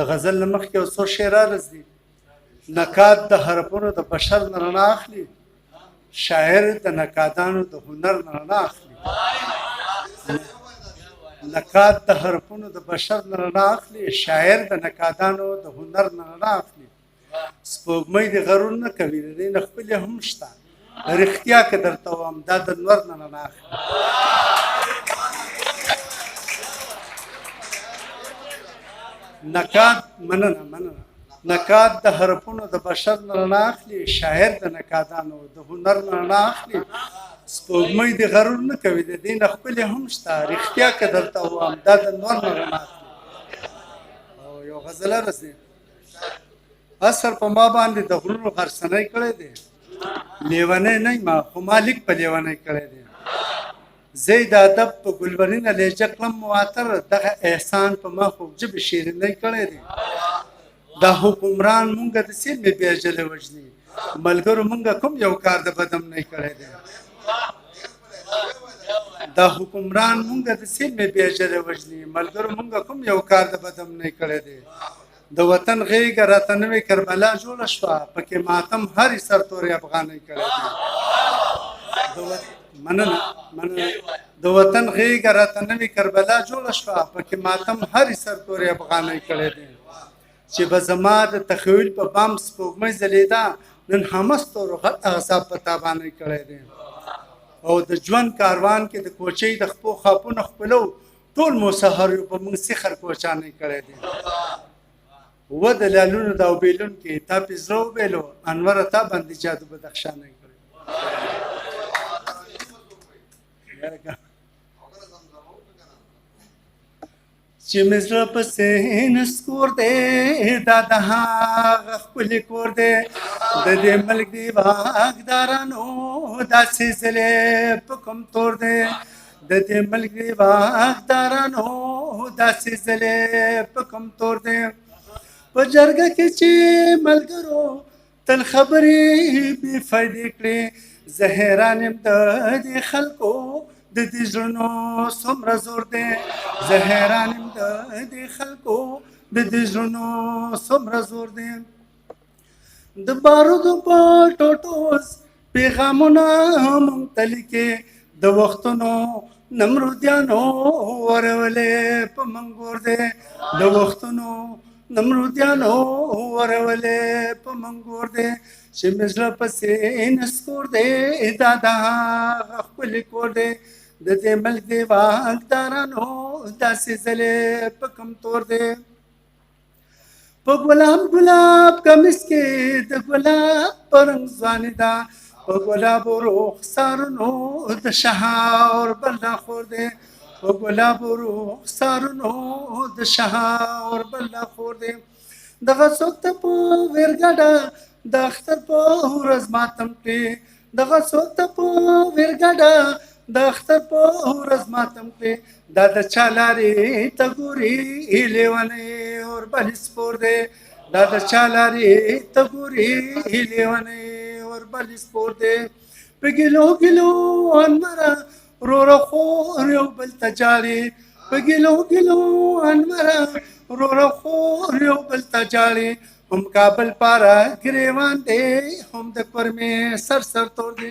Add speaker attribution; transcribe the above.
Speaker 1: د غزل له مخکې یو څو شعر عرض دي. نقاد د حرفونو د بشر نه رڼا اخلي، شاعر د نقادانو د هنر نه رڼا اخلي. نقاد د حرفونو د بشر نه رڼا اخلي، شاعر د نقادانو د هنر نه رڼا اخلي. سپوږمۍ د غرور نه کوي، د دې نه ښکلې هم شته. رښتیا که درته وایم دا د نور نه رڼا اخلي. نقاد مننه مننه. نقاد د حرفونو د بشر نه رڼا اخلي، شاعر د نقادانو د هنر نه رڼا اخلي. سپوږمۍ د غرور نه کوي، د دې نه ښکلې هم شته. رښتیا که درته ووایم دا د نور نه رڼا اخلي. او یو غزله رسي. اثر په ما باندې د غرونو غرڅنۍ کړی دی، لیونی نه یم خو ما لیک په لیونی کړی دی. زه یې د ادب په ګلورینه لهجه کړم معطر، دغه احسان په ما خوږ ژبې شیرینۍ کړی دی. دا حکمران مونږ د سیمې بې اجله وژني، ملګرو مونږ کوم یو کار د بدامنۍ کړی دی. دا حکمران مونږ د سیمې بې اجله وژني، ملګرو مونږ کوم یو کار د بدامنۍ کړی دی. د وطن غېږه راته نوې کربلا جوړه شوه، پکې ماتم هرې سر تورې افغانۍ کړی دی. مننه مننه. د وطن غېږه راته نوې کربلا جوړه شوه، پکې ماتم هرې سر تورې افغانۍ کړی دی. چې به زما د تخیل په بام سپوږمۍ ځلېده، نن همه ستورو غټ عذاب په تابانۍ کړی دی. او د ژوند کاروان کې د کوچۍ د خپو خاپونه خپلو، ټول مو سهار یو په موږ سیخر کوچانۍ کړی دی. و د لالونو دا وبېلون کې تا پې زړه وبېلو، انوره تا باندې جادو بدخشانۍ کړی. چې مې زړه پسې نسکور دی، دا د هغه ښکلي کور دی. د دې ملک دی واکدارانو داسې ځلې په کوم تور دی. د دې ملک دی واکدارانو داسې ځلې په کوم تور دی. په جرګه کې چې ملګرو تل خبرې بې فایدې کړې، زه حیران یم د دې خلکو د دې زړونو څومره زور دی. زه حیران یم د دې خلکو د دې زړونو څومره زور دی. د بارودو په ټوټو پیغامونه مونږ ته لیکې، د وختونو نمرودیانو ورولې په منګور دی. د وختونو نمرودیانو ورولې په منګور دی. چې مې زړه پسې نسکور دی، دا د هغه ښکلي کور دی. د دې ملک دی واکدارانو داسې ځلې په کوم تور دی. په ګلاب ګلاب کمیس کې د ګلاب په رنګ ځواني ده، په ګلابو رخسارونو د شهار بل خور دی. په ګلابو رخسارونو د شهار بل خور دی. دغه څوک ته په ویرګډه د اختر په ورځ ماتم کړي، دغه څوک ته په ویرګډه د اختر په ورځ ماتم کړي. دا د چا لارې ته ګوري لیونی اور بل سپور دی. دا د چا لارې ته ګوري لیونی اور بل سپور دی. په ګیلو ګیلو انوره وروره خور یو بل ته جاړي، په ګیلو ګیلو انوره وروره خور یو بل ته جاړي. هم کابل پاره ګریوان دی، هم د کورمې سر سر تور دی.